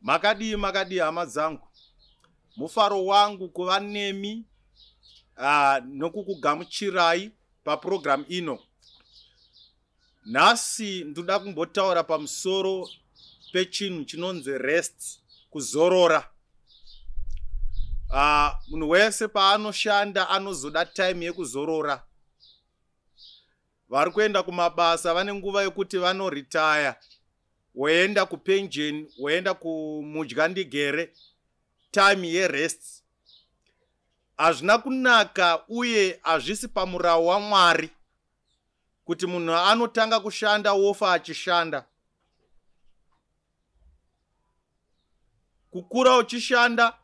Makadii makadii hama dzangu, mufaro wangu kuva nemi nokukugamuchirai papurogiramu ino. Nhasi ndoda kumbotaura pamusoro pechinhu chinonzi rest, kuzorora. Munhu wese paanoshanda anozoda time yekuzorora. Vari kuenda kumabasa vane nguva yekuti vanoritaya, woenda kupension, woenda kumudya ndigere, time yerest. Hazvina kunaka uye hazvisi pamurawo waMwari kuti munhu anotanga kushanda wofa achishanda. Kukura uchishanda,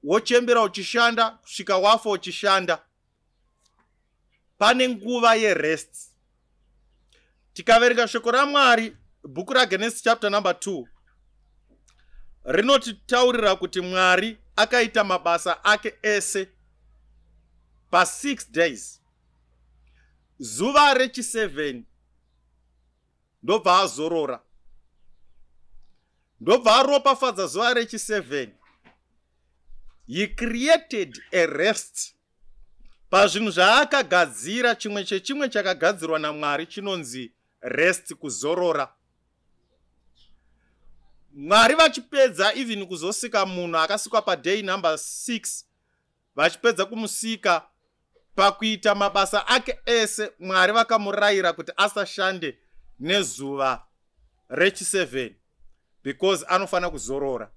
wochembera uchishanda, kusvika wafa uchishanda. Pane nguva yerest. Tikaverenga shoko raMwari, bhuku raGenesis chapter number 2 rinotitaurira kuti Mwari akaita mabasa ake ese pa6 days. Zuva rechi7 ndobva azorora, ndobva aropafadza zuva rechi7. He created a rest. Pazvinhu zvaakagadzira, chimwe chechimwe chakagadzirwa naMwari chinonzi rest, kuzorora. Mwari vachipedza even kuzosika munhu akasikwa paday number 6, vachipedza kumusika, pakuita mabasa ake ese, Mwari vakamurayira kuti asashande nezuva rechi7 because anofanira kuzorora.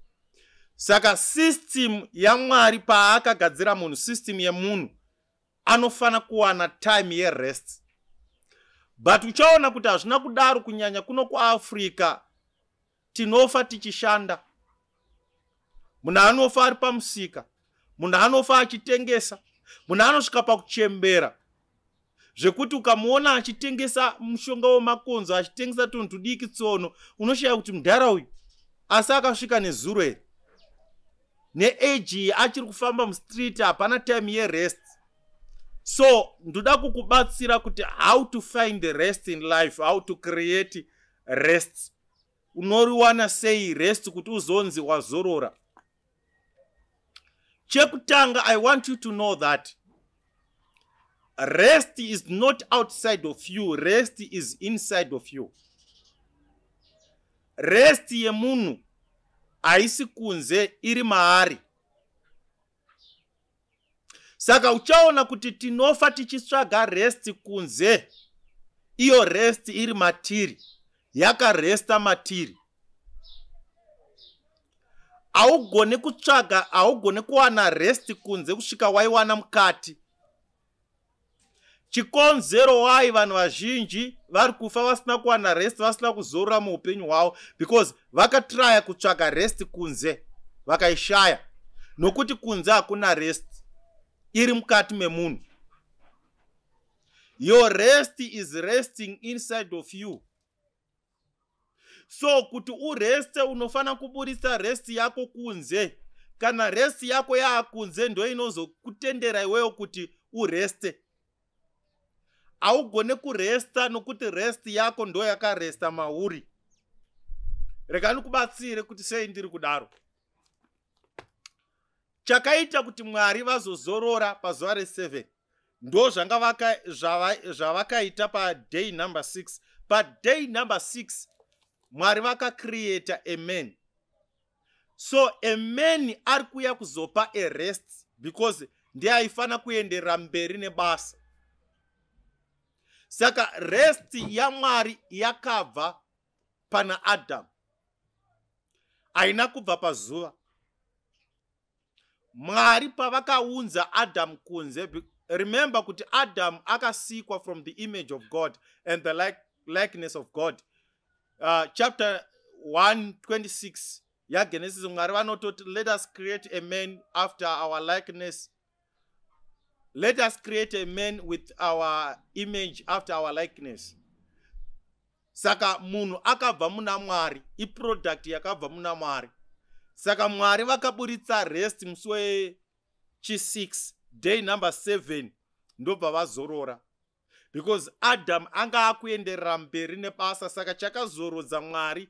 Saka system yaMwari paakagadzira munhu, system yemunhu anofanira kuwana time yerest. But uchaona kuti hazvina kudaro, kunyanya kuno kuAfrica tinofa tichishanda. Munhu anofa ari pamusika, munhu anofa achitengesa, munhu anosvika pakuchembera zvekuti ukamuona achitengesa mushonga wemakonzo, achitengesa tunhu tudiki tsono, unoshaya kuti mudhara uyu asi akasvika nezuro here neage iyi achiri kufamba mustreet. Hapana time yerest. So ndoda kukubatsira kuti how to find the rest in life, how to create rest. Unoriwana sei rest kuti uzonzi wazorora? Chekutanga, I want you to know that rest is not outside of you, rest is inside of you. Rest yemunhu haisi kunze, iri maari. Saka uchaona kuti tinofa tichitsvaga rest kunze, iyo rest iri matiri, yakaresta matiri. Haugone kutsvaga, haugone kuwana rest kunze kusvika waiwana mukati. Chikonzero wai vanhu vazhinji vari kufa vasina kuwana rest, vasina kuzorora muupenyu hwavo, because vakatraya kutsvaga rest kunze vakaishaya, nokuti kunze hakuna rest, iri mukati memunhu. Your rest is resting inside of you. So kuti ureste, unofanira kuburisa rest yako kunze. Kana rest yako yaakunze, ndo inozokutendera iweyo kuti ureste. Haugone kuresta nokuti rest yako ndo yakaresta mauri. Rega ndikubatsire kuti sei ndiri kudaro. Chakaita kuti Mwari vazozorora pazuva re7 ndo zvanga zvavakaita paday number 6. Paday number 6 Mwari vakacreata a man. So a man ari kuuya kuzopa a rest because ndiye aifanira kuenderera mberi nebasa. Saka rest yaMwari yakabva pana Adamu, haina kubva pazuva. Mwari pavakaunza Adamu kunze, remember kuti Adamu akasikwa from the image of God and the likeness of God. Chapter 126 yaGenesis, Mwari vanototi, "Let us create a man after our likeness. Let us create a man with our image, after our likeness." Saka munhu akabva muna Mwari, iproduct yakabva muna Mwari. Saka Mwari vakaburitsa rest musi wechi6, day number 7 ndobva vazorora because Adam anga akuenderera mberi nebasa. Saka chakazorodza Mwari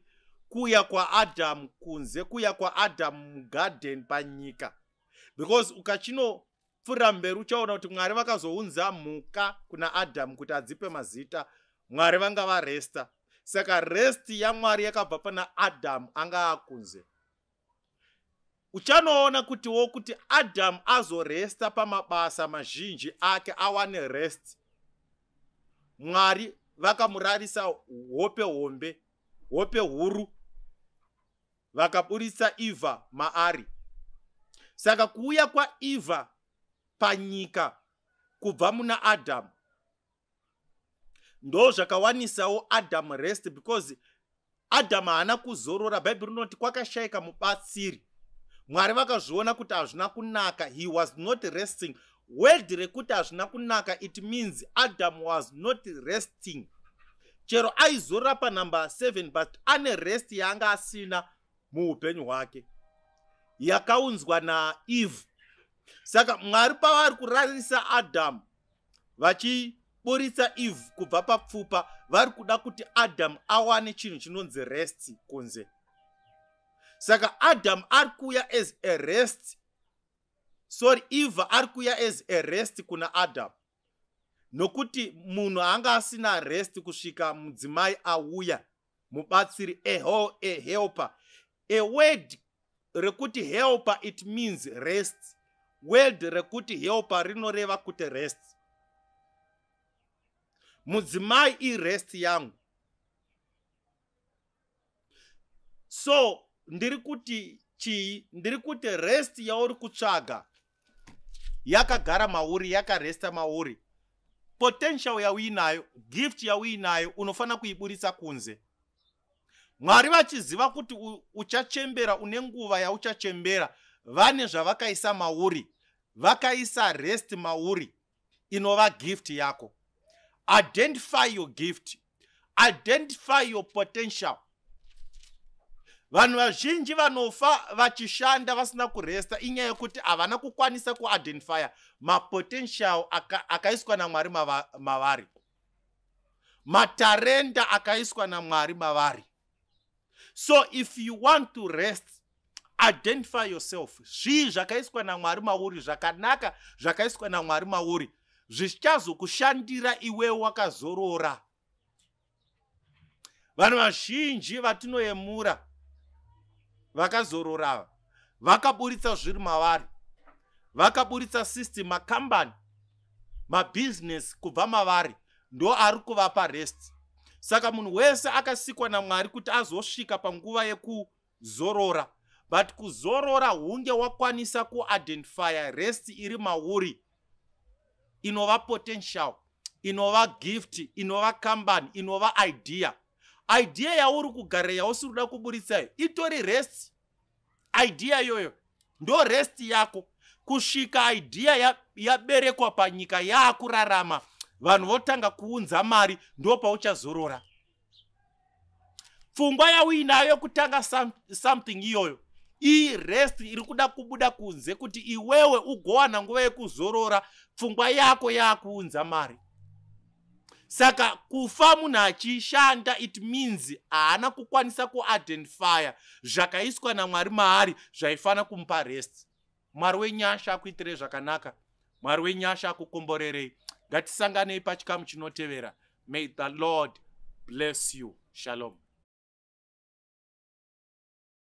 Kuuya kwaAdhamu kunze, kuuya kwaAdhamu mugarden panyika, because ukachinopfuurira mberi uchaona kuti Mwari vakazounza mhuka kuna Adhamu kuti adzipe mazita. Mwari vanga varesta, saka rest yaMwari yakabva pana Adhamu anga akunze. Uchanoona kutiwo kuti Adhamu azoresta pamabasa mazhinji ake, awane rest, Mwari vakamurarisa hope hombe, hope huru, vakaburitsa Ivha maari. Saka kuuya kwaEvha panyika kubva muna Adhamu ndo zvakawanisawo Adhamu rest, because Adhamu haana kuzorora. Bhaibheri rinoti kwakashayika mubatsiri. Mwari vakazviona kuti hazvina kunaka. He was not resting. Word rekuti hazvina kunaka, it means Adam was not resting. Chero aizorora panumber 7, but ane rest yaanga asina muupenyu hwake yakaunzwa naEve. Saka Mwari pavari kurarisa Adamu vachiburitsa Eve kubva papfupa, vari kuda kuti Adamu awane chinhu chinonzi rest kunze. Saka Adamu ari kuuya as a rest, sorry, Eva ari kuuya as a rest kuna Adamu, nokuti munhu anga asina rest kusvika mudzimai auya, mubatsiri, a helper. A word rekuti helper, it means rest. Word rekuti helper rinoreva kuti rest. Mudzimai irest yangu. So ndiri kuti chii? Ndiri kuti rest yauri kutsvaga yakagara mauri, yakaresta mauri. Potential yauinayo, gift yauinayo, unofanira kuiburitsa kunze. Mwari vachiziva kuti uchachembera, une nguva yauchachembera, vane zvavakaisa mauri. Vakaisa rest mauri inova gift yako. Identify your gift, identify your potential. Vanhu vazhinji vanofa vachishanda vasina kuresta inyaya yekuti havana kukwanisa kuidentifya mapotential akaiswa naMwari mavari, matarenda akaiswa naMwari mavari. So if you want to rest, identify yourself. Zvii zvakaiswa naMwari mauri zvakanaka, zvakaiswa naMwari mauri zvichazokushandira iwewe wakazorora? Vanhu vazhinji vatinoyemura vakazorora vakaburitsa zviri mavari, vakaburitsa system, makambani, mabhizinesi kubva mavari, ndo ari kuvapa rest. Saka munhu wese akasikwa naMwari kuti azosvika panguva yekuzorora, but kuzorora hunge wakwanisa kuidentifya rest iri mauri, inova potential, inova gift, inova company, inova idea. Idea yauri kugarira, yausiri kuda kuburitsayo, itori rest. Idea iyoyo ndo rest yako kusvika idea yaberekwa panyika, yaakurarama, vanhu votanga kuunza mari, ndo pauchazorora. Pfungwa yauinayo kutanga something iyoyo irest iri kuda kubuda kunze kuti iwewe ugowana nguva yekuzorora, pfungwa yako yaakuunza mari. Saka kufa munhu achishanda, it means haana kukwanisa kuidentifya zvakaiswa naMwari maari zvaifanira kumupa rest. Mwari wenyasha akuitirei zvakanaka. Mwari wenyasha akukomborerei. Ngatisanganei pachikamu chinotevera. May the Lord bless you. Shalom.